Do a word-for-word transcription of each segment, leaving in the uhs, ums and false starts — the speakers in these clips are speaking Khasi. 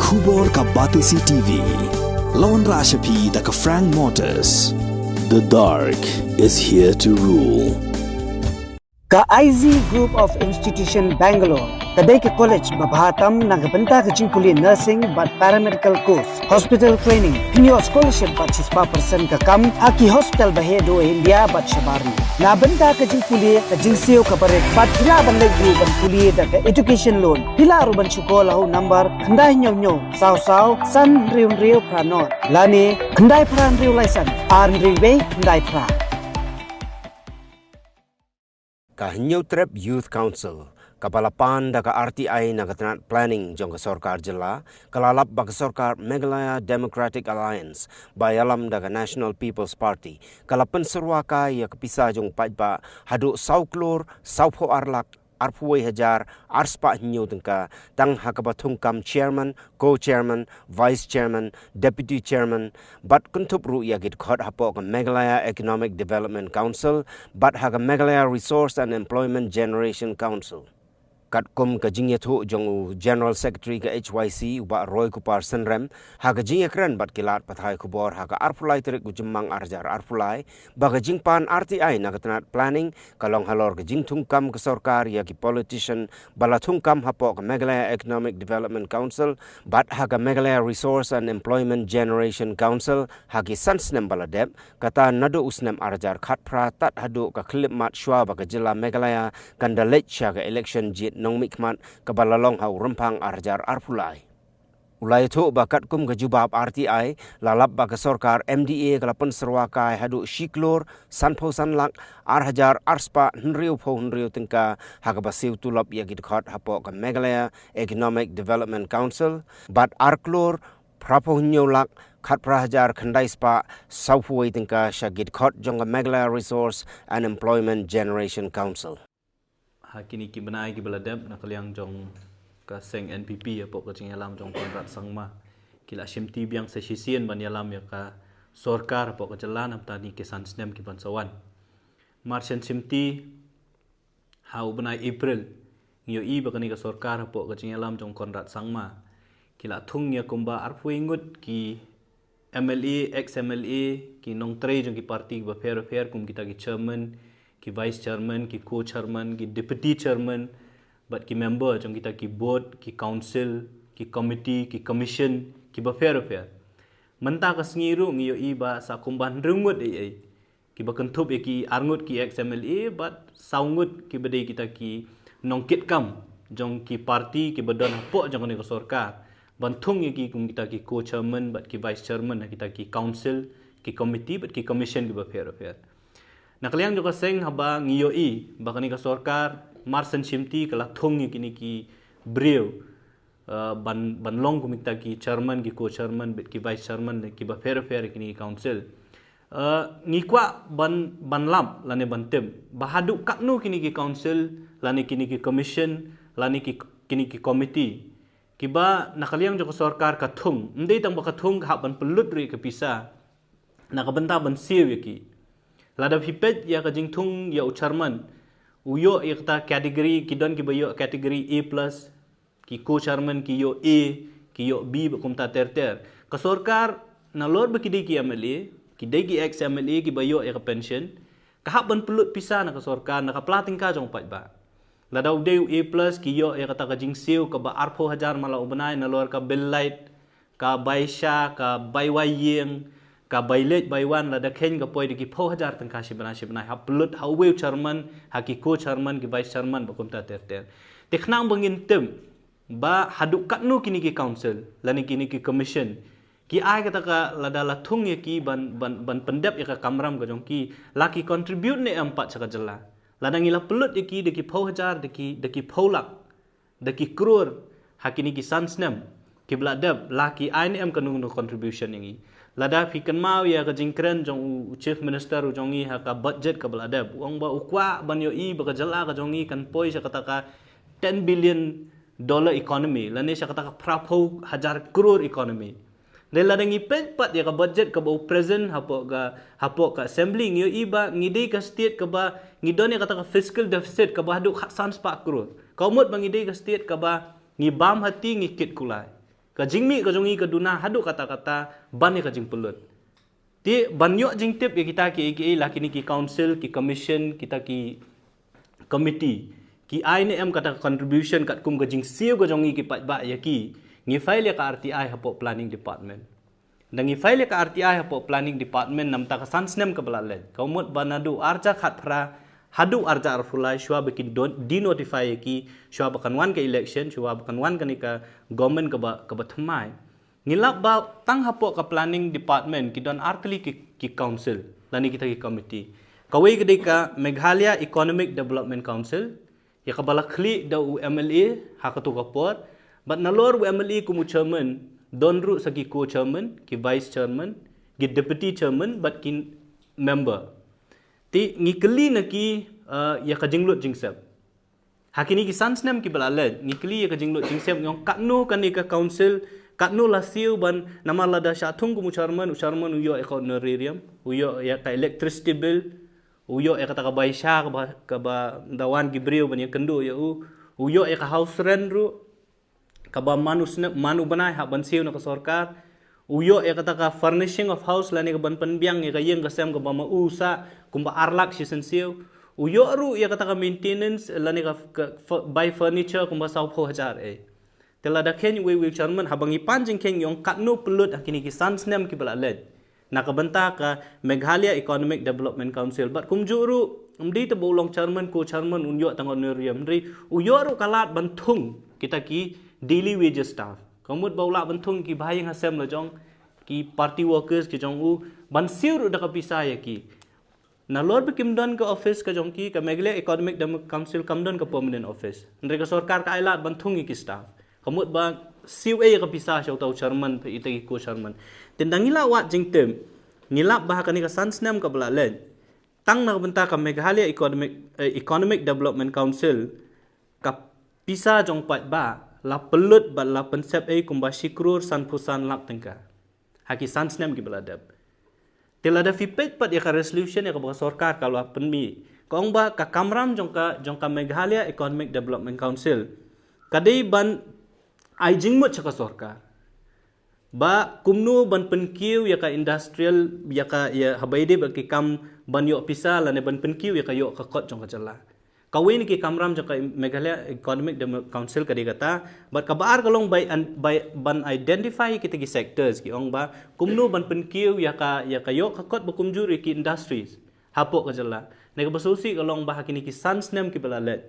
Khubor ka Batesi T V. Lawan Rashapi da ka Frank Motors. The dark is here to rule. Ka I Z Group of Institution Bangalore ka dei ka college ba bha tam na ka bynta ka jingpule nursing bad paramedical course, hospital training, pynïoh scholarship bad shispah percent ka kam ha ki hospital ba heh duh ha India bad shabar. Na bynta ka jingpule ka jingsiew ka barit bad phi lah ban leit ruh ban pule da ka education loan. Phi lah ruh ban shu call ha u number khyndai hynñiew hynñiew saw saw san hynriew hynriew phra nod lane khyndai phra hynriew lai san ar hynriew wei khyndai phra. Ka Hynñiew Trep Youth Council, kaba la pan da ka R T I na ka tnat planning jong ka sorkar jylla, ka la lap ba ka sorkar Meghalaya Democratic Alliance, ba ïalam da ka National People's Party, ka la pynsyrwa kai ïa ka pisa jong u paidbah haduh saw klur sawphew ar lak arphew wei hajar arspah hynñiew tyngka, tang ha kaba thung kam chairman, co-chairman, vice chairman, deputy chairman, bad kynthup ruh ïa ki dkhot hapoh ka Meghalaya Economic Development Council bad ha ka Meghalaya Resource and Employment Generation Council. Katkum ka jingïathuh jong u General Secretary ka H Y C, u Bah Roy Kupar Synrem, ha ka jingïakren bad ki lad pathai khubor ha ka arphew lai tarik u Jymmang ar hajar arphew lai, ba ka jingpan R T I na ka tnat planning ka long halor ka jingthung kam ka sorkar ïa ki politician ba la thung kam hapoh ka Meghalaya Economic Development Council bad ha ka Meghalaya Resource and Employment Generation Council ha ki san snem ba la dep, kata naduh u snem ar hajar khatphra tad haduh ka khyllipmat shuwa ba ka jylla Meghalaya kan da leit sha ka election jied nongmihkhmat kaba la long ha u Rymphang ar hajar arphew lai. U la ïathuh ba katkum ka jubab R T I, la lap ba ka sorkar M D A ka la pynsyrwa kai haduh shi klur sanphew san lak ar hajar arspah hynriewphew hynriew tyngka ha kaba siew tulop ïa ki dkhot hapoh ka Meghalaya Economic Development Council bad ar klur phraphew hynñiew lak khatphra hajar khyndai spah sawphew wei tyngka sha ki dkhot jong ka Meghalaya Resource and Employment Generation Council. Ha kine ki bnai kiba la dep, na ka liang jong ka seng N P P hapoh ka jingïalam jong Conrad Sangma, ki la shimti biang sa shisien ban ïalam ïa ka sorkar hapoh ka jylla na bynta kine ki san snem ki ban sa wan. Mar shen shimti, ha u bnai April, ngi ïohi ba kane ka sorkar hapoh ka jingïalam jong Conrad Sangma, ki la thung ïa kumba arphew ngut ki M L A, ex M L A, ki nongtrei jong ki party kiba pher bapher, kum kita ki chairman, ki vice chairman, ki co-chairman, ki deputy chairman, bad ki member jong kita ki board, ki council, ki committee, ki commission, kiba pher bapher. Mynta ka sngi ruh ngi ïohi ba sa kumba hynriew ngut ei ei, kiba kynthup ïa ki ar ngut ki ex M L A bad saw ngut kiba dei kita ki nongkitkam jong ki party kiba don hapoh jong kane ka sorkar, ban thung ïa ki kum kita ki co-chairman bad ki vice chairman ha kita ki council, ki committee bad ki commission kiba pher bapher. Na ka liang jong ka seng, haba ngi ïohi ba kane ka sorkar mar shen shimti ka la thung ïa kine ki briew, uh, ban, ban long kum kita ki chairman, ki co-chairman bad ki vice chairman kiba pher bapher kine ki council. Uh, ngi kwah ban, ban lap lane ban tip ba haduh katno kine ki council lane kine ki commission lane ki, kine ki committee kiba na ka liang jong ka sorkar ka thung, ym dei tang ba ka thung, ka hap ban pynlut ruh ïa ka pisa na ka bynta ban siew ïa ki. Lada phi peit ïa ka jingthung ïa u chairman, u ïoh ïa kata category, ki don kiba ïoh category A plus, ki co-chairman ki ïoh A, ki ïoh B bad kumta ter ter. Ka sorkar, nalor ba ki dei ki M L A, ki dei ki ex M L A kiba ïoh ïa ka pension, ka hap ban pynlut pisa na ka sorkar na ka pla tyngka jong u paidbah. Lada u dei u A plus, ki ïoh ïa kata ka jingsiew kaba arphew hajar man la u bnai, nalor ka bill light, ka bai sha, ka bai wai ïing, ka bai leit bai wan, lada kheiñ ka poi da ki phew hajar tyngka shi bnai shi bnai, hap pynlut ha uwei u chairman, ha ki co-chairman, ki vice chairman bad kumta ter ter. Te khnang ba ngin tip ba haduh katno kine ki council lane kine ki commission ki ai kata ka, lada la thung ïa ki ban, ban, ban pyndep ïa ka kamram ka jong ki, la ki contribute ne em pat sha ka jylla. Lada ngi la pynlut ïa ki da ki phew hajar, da ki, da ki phew lak, da ki klur ha kine ki san snem kiba la dep, la ki ai ne em kano kano contribution ïa ngi. Lada phi kynmaw ïa ka jingkren jong u Chief Minister u jong ngi ha ka budget kaba la dep, u ong ba u kwah ban ïohi ba ka jylla ka jong ngi kan poi sha kata ka ten billion dollar economy lane sha kata ka phraphew hajar klur economy. Dei, lada ngi peit pat ïa ka budget kaba u present hapoh ka, hapoh ka assembly, ngi ïohi ba ngi dei ka state kaba ngi don ïa kata ka fiscal deficit kaba haduh khatsan spah klur. Ka mut ba ngi dei ka state kaba ngi bam hati, ngi kit kulai. Ka jingmih ka jong ngi ka duna haduh katta katta ban ïa ka jingpynlut. Te ban ïoh jingtip ïa kita ki, ki, la kine ki council, ki commission, kita ki committee, ki ai ne em kata ka contribution katkum ka jingsiew ka jong ngi ki paidbah ïa ki, ngi file ïa ka R T I hapoh planning department. Da ngi file ïa ka R T I hapoh planning department namar ka san snem kaba la leit. Ka mut ba naduh arhajar khatphra haduh arhajar arphew lai, shuwa ba kin don denotify ïa ki, shuwa ba kan wan ka election, shuwa ba kan wan kane ka government kaba, kaba thymmai. Ngi lap ba tang hapoh ka planning department ki don artylli ki, ki council lane kita ki committee. Kawei ka dei ka Meghalaya Economic Development Council, ïa kaba la khlieh da u M L A ha kato ka por, bad nalor u M L A kum u chairman, don ruh sa ki co-chairman, ki vice chairman, ki deputy chairman bad ki member. Te ngi kylli na ki, uh, ïa ka jinglut jingsep. Ha kine ki san snem kiba la leit, ngi kylli ïa ka jinglut jingsep, ngi ong katno kane ka council, katno la siew ban, namar lada shah thung kum u chairman, u chairman u ïoh ïa ka honorarium, u ïoh ïa ka electricity bill, u ïoh ïa kata ka bai sha kaba, kaba da wan ki briew ban ïakynduh ïa u, u ïoh ïa ka house rent ruh, kaba man u snem, man u bnai hap ban siew na ka sorkar. U ïoh ïa kata ka furnishing of house lane ka ban pynbiang ïa ka ïing ka sem kaba ma u sah kumba ar lak shisien siew. U ïoh ruh ïa kata ka maintenance lane ka, ka fu-, bai furniture kumba sawphew hajar eh. Te lada kheiñ uwei uwei u chairman, haba ngi pan jingkheiñ ngi ong katno pynlut ha kine ki san snem kiba la leit na ka bynta ka Meghalaya Economic Development Council. Bad kumjuh ruh, ym dei tang ba u long chairman, co-chairman un ïoh tang honorarium, hynrei u ïoh ruh ka lad ban thung kita ki daily wages staff. Ka mut ba u lah ban thung ki bahaïing hasem la jong, ki party workers ki jong u, ban siew ruh da ka pisa ïa ki. Nalor ba kim don ka office ka jong ki, ka Meghalaya Economic Development Council kam don ka permanent office. Hynrei ka sorkar ka ai lad ban thung ïa ki staff. Ka mut ba siew ei ïa ka pisa sha uta u chairman bad ita ki co-chairman. Te da ngi la wad jingtip, ngi lap ba ha kane ka san snem kaba la leit, tang na ka bynta ka Meghalaya Economic, eh, Economic Development Council, ka pisa jong paidbah la pynlut bad la pynsep ei kumba shi klur sanphew san lak tyngka ha ki san snem kiba la dep. Te lada phi peit pat ïa ka resolution ïa kaba ka sorkar ka la pynmih, ka ong ba ka kamram jong ka, jong ka Meghalaya Economic Development Council ka dei ban ai jingmut sha ka sorkar ba kumno ban pynkiew ïa ka industrial, ïa ka, ïa haba ïadei bad ki kam ban ïoh pisa lane ban pynkiew ïa ka ïoh ka kot jong ka jylla. Kawei na ki kamram jong ka Meghalaya Economic Development Council ka dei kata, bad kaba ar ka long bai an-, bai ban identify kita ki sectors, ki ong ba kumno ban pynkiew ïa ka, ïa ka ïoh ka kot ba kumjuh ïa ki industries hapoh ka jylla. Ne kaba sngewsih ka long ba ha kine ki san snem kiba la leit,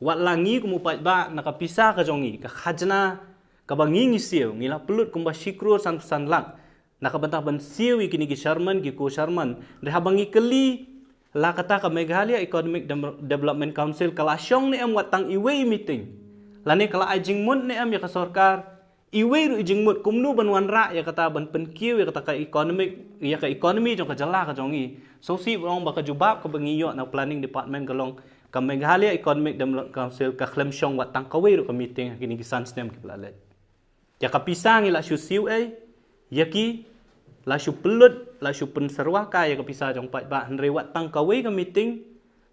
wat la ngi kum u paidbah na ka pisa ka jong ngi, ka khajna kaba ngi ngi siew, ngi la pynlut kumba shi klur sanphew san lak na ka bynta ban siew ïa kine ki chairman, ki co-chairman. Hynrei haba ngi kylli, la kata ka Meghalaya Economic Dem-, Development Council ka la shong ne em wat tang iwei i meeting, lane ka la ai jingmut ne em ïa ka sorkar iwei ruh i jingmut kumno ban wanrah ïa kata, ban pynkiew ïa kata ka economic, ïa ka economy jong ka jylla ka jong ngi. Sngewsih ban ong ba ka jubab kaba ngi ïoh na planning department ka long ka Meghalaya Economic Development Council ka khlem shong wat tang kawei ruh ka meeting ha kine ki san snem kiba la leit. Ïa ka pisa ngi la shu siew ei ïa ki, la shu pynlut, la shu pynsyrwa kai ïa ka pisa jong paidbah, hynrei wat tang kawei ka meeting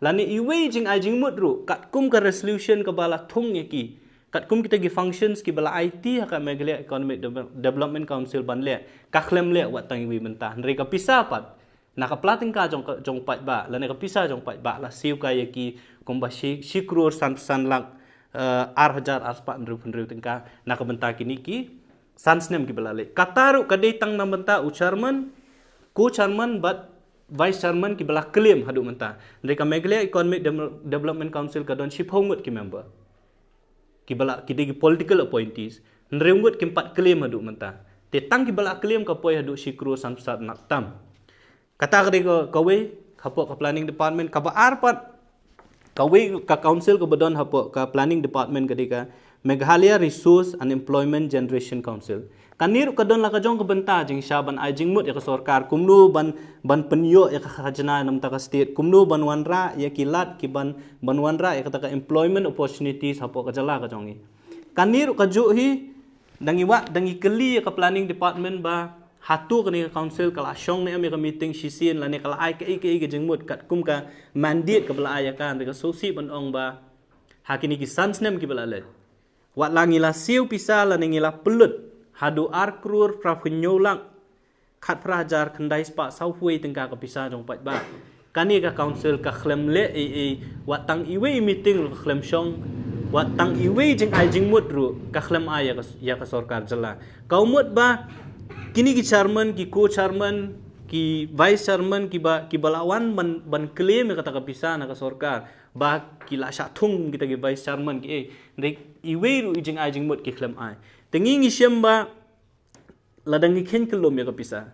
lane iwei jingai jingmut ruh katkum ka resolution kaba la thung ïa ki, katkum kita ki functions kiba la aiti ha ka Meghalaya Economic Deve-, Development Council ban leh, ka khlem leh wat tang iwei mynta. Hynrei ka pisa pat na ka pla tyngka jong ka, jong paidbah lane ka pisa jong paidbah la siew kai ïa ki kumba shi, shi klur sanphew san lak, eh, ar hajar ar spah hynriew phew hynriew tyngka na ka bynta kine ki san snem kiba la leit. Kata ruh ka dei tang na bynta u chairman, co-chairman bad vice chairman kiba la claim haduh mynta. Hynrei ka Meghalaya Economic Dem-, Development Council ka don shiphew ngut ki member kiba la, ki dei ki political appointees. Hynriew ngut kim pat claim haduh mynta. Te tang kiba la claim ka poi haduh shi klur sanphew san lak tam. Kata ka dei ka, kawei hapoh ka planning department. Kaba ar pat, kawei ka council kaba don hapoh ka planning department ka dei ka Meghalaya Resource and Employment Generation Council. Kane ruh ka don la ka jong ka bynta jingshisha ban ai jingmut ïa ka sorkar kumno ban, ban pynïoh ïa ka khajna na bynta ka state, kumno ban wanrah ïa ki lad ki ban, ban wanrah ïa kata ka employment opportunities hapoh ka jylla ka jong ngi. Kane ruh kajuh hi, da ngi wad, da ngi kylli ïa ka planning department ba hato kane ka council ka la shong ne em ïa ka meeting shisien lane ka la ai kaei kaei ka jingmut katkum ka mandate kaba la ai ïa ka. Hynrei ka sngewsih ban ong ba ha kine ki san snem kiba la leit, wat la ngi la siew pisa lane ngi la pynlut haduh ar klur phra phew hynñiew lak khatphra hajar khyndai spah saw phew tyngka ka pisa jong paidbah. Kane ka council ka khlem leh ei ei, wat tang iwei i meeting ruh ka khlem shong, wat tang iwei i jingai jingmut ruh ka khlem ai ïa ka, ïa ka sorkar jylla. Ka mut ba kine ki chairman, ki co-chairman, ki vice chairman, ki ba, ki ba la wan ban, ban claim ïa kata ka pisa na ka sorkar, ba ki la shah thung kum kita ki vice chairman ki ei. Hynrei iwei ruh i jingai jingmut ki khlem ai. Te ngi ngi shem ba lada ngi khein kyllum ïa ka pisa,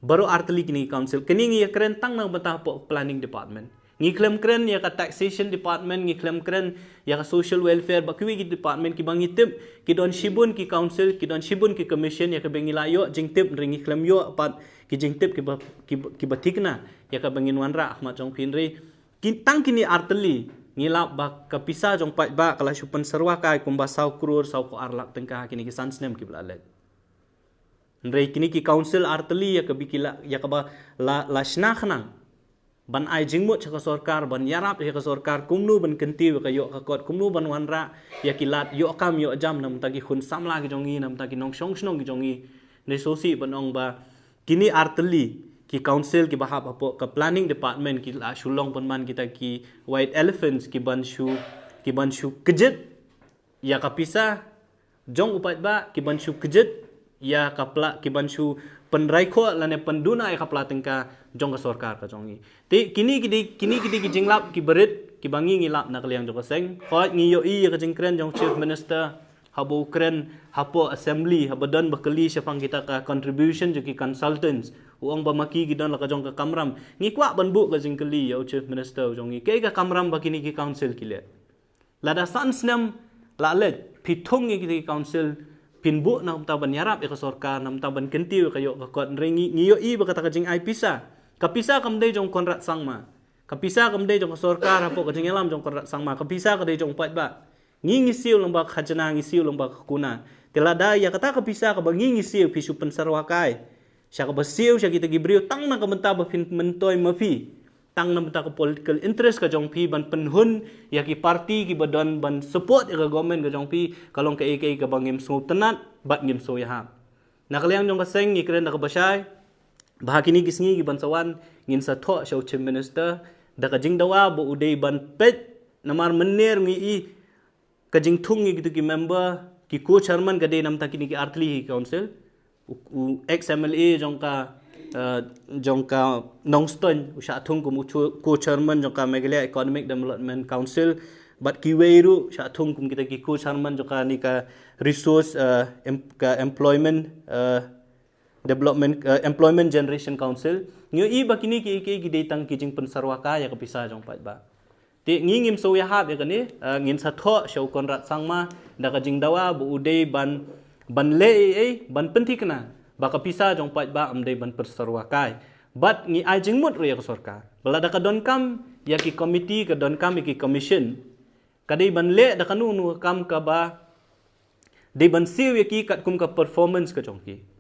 baroh artylli kine ki council, kine ngi ïa kren tang na ka bynta hapoh planning department. Ngi khlem kren ïa ka taxation department, ngi khlem kren ïa ka social welfare, ba kiwei ki department kiba ngi tip ki don shibun ki council, ki don shibun ki commission ïa kaba ngi la ïoh jingtip, hynrei ngi khlem ïoh pat ki jingtip kiba, kiba, kiba thikna ïa kaba ngin wanrah ha khmat jong phi, hynrei ki, tang kine artylli ngi lap ba ka pisa jong paidbah ka la shu pynsyrwa kai kumba saw klur saw phew ar lak tyngka ha kine ki san snem kiba la leit. Hynrei kine ki council artylli ïa kaba ki la, ïa kaba la, la shna khnang ban ai jingmut sha ka sorkar, ban ïarap ïa ka sorkar kumno ban kyntiew ïa ka ïoh ka kot, kumno ban wanrah ïa ki lad ïoh kam ïoh jam na ka bynta ki khun samla ki jong ngi, na ka bynta ki nongshong shnong ki jong ngi. Hynrei sngewsih ban ong ba kine artylli ki council kiba hap hapoh ka planning department ki la shu long pynban kita ki white elephants, ki ban shu, ki ban shu kjit ïa ka pisa jong u paidbah, ki ban shu kjit ïa ka pla, ki ban shu pynraikhoh lane pynduna ïa ka pla tyngka jong ka sorkar ka jong ngi. Te kine ki dei, kine ki dei ki jinglap kiba rit kiba ngi ngi lap na ka liang jong ka seng. Hooid, ngi ïohi ïa ka jingkren jong Chief Minister haba u kren hapoh assembly, haba don ba kylli shaphang kita ka contribution jong ki consultants, u ong ba ma ki ki don la ka jong ka kamram. Ngi kwah ban buh ka jingkylli ïa u Chief Minister jong ngi, kaei ka kamram ba kine ki council ki leh? Lada san snem la leit, phi thung ïa kita ki council, phin buh na ka bynta ban ïarap ïa ka sorkar, na ka bynta ban kyntiew ïa ka ïoh ka kot, hynrei ngi, ngi ïohi ba kata ka jingai pisa, ka pisa kam dei jong Conrad Sangma. Ka pisa kam dei jong ka sorkar hapoh ka jingïalam jong Conrad Sangma. Ka pisa ka dei jong paidbah. Ngi ngi siew lyngba ka khajna, ngi siew lyngba ka kuna. Te lada ïa kata ka pisa kaba ngi ngi siew phi shu pynsyrwa kai sha kaba siew sha kita ki briew tang na ka bynta ba phin myntoi ma phi, tang na ka bynta ka political interest ka jong phi ban pynhun ïa ki party kiba don ban support ïa ka government ka jong phi, ka long kaei kaei kaba ngim sngewtynnat bad ngim sngewïahap. Na ka liang jong ka seng ngi kren da kaba shai ba ha kine ki sngi kiban sa wan ngin sa thoh sha u Chief Minister da ka jingdawa ba u dei ban peit, namar mynne ngi ïohi ka jingthung ïa kitu ki member, ki co-chairman ka dei na ka bynta kine ki artylli ki council. U, u ex M L A jong ka, eh, jong ka Nongstoiñ u shah thung kum u co-, co-chairman jong ka Meghalaya Economic Development Council, bad kiwei ruh shah thung kum kita ki co-chairman jong kane ka resource, eh, em-, ka employment, eh, development, eh, employment generation council. Ngi ïohi ba kine ki, ki, ki dei tang ki jingpynsyrwa kai ïa ka pisa jong paidbah. Te ngi ngim sngewïahap ïa kane, eh, ngin sa thoh sha u Conrad Sangma da ka jingdawa ba u dei ban, ban leh ei ei, ban pynthikna ba ka pisa jong paidbah ym dei ban pynsyrwa kai. Bad ngi ai jingmut ruh ïa ka sorkar ba lada ka donkam ïa ki committee, ka donkam ïa ki commission, ka dei ban leh da kano kano ka kam kaba dei ban siew ïa ki katkum ka performance ka jong ki.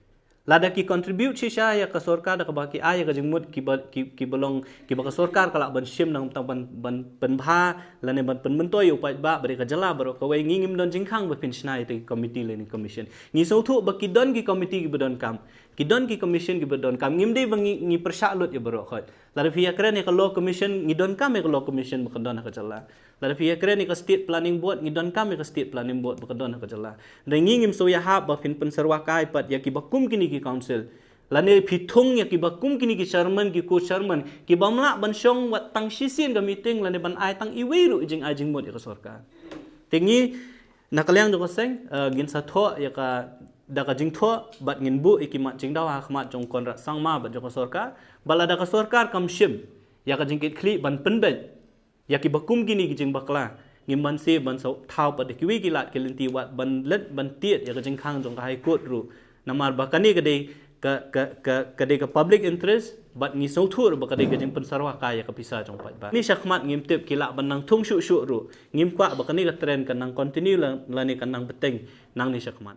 Lada ki contribute shisha ïa ka sorkar da kaba ki ai ïa ka jingmut kiba, ki, kiba long, kiba ka sorkar ka lah ban shim nangta ban, ban pynbha lane ban pynmyntoi ïa u paidbah bad ïa ka jylla baroh kawei, ngi ngim don jingkhang ba phin shna ïa ki committee lane commission. Ngi sngewthuh ba ki don ki committee kiba donkam, ki don ki commission kiba donkam. Ngim dei ba ngi, ngi pyrshah lut ïa baroh khoit. Lada phi ïa kren ïa ka law commission, ngi donkam ïa ka law commission ba ka don ha ka jylla. Lada phi ïa kren ïa ka state planning board, ngi donkam ïa ka state planning board ba ka don ha ka jylla. Hynrei ngi ngim sngewïahap ba phin pynsyrwa kai pat ïa kiba kum kine ki council. Lane phi thung ïa kiba kum kine ki chairman, ki co-chairman, ki bym lah ban shong wat tang shisien ka meeting lane ban ai tang iwei ruh i jingai jingmut ïa ka sorkar. Te ngi na ka liang jong ka seng, eh, ngin sa thoh ïa ka, da ka jingthoh bad ngin buh ïa ki mat jingdawa ha khmat jong u Conrad Sangma bad jong ka sorkar. Bad lada ka sorkar kam shim ïa ka jingkitkhlieh ban pynbeit ïa kiba kum kine ki jingbakla, ngim banse ban sa thaw pat da kiwei ki lad ki lynti wat ban leit ban tied ïa ka jingkhang jong ka High Court ruh. Namar ba kane ka dei ka, ka, ka, ka dei ka public interest, bad ngi sngewthuh ruh ba ka dei ka jingpynsyrwa kai ïa ka pisa jong paidbah. Nangne shakhmat ngim tip, ki lah ban nang thung shuh shuh ruh. Ngim kwah ba kane ka trend kan nang continue la, lane kan nang bteng nangne shakhmat.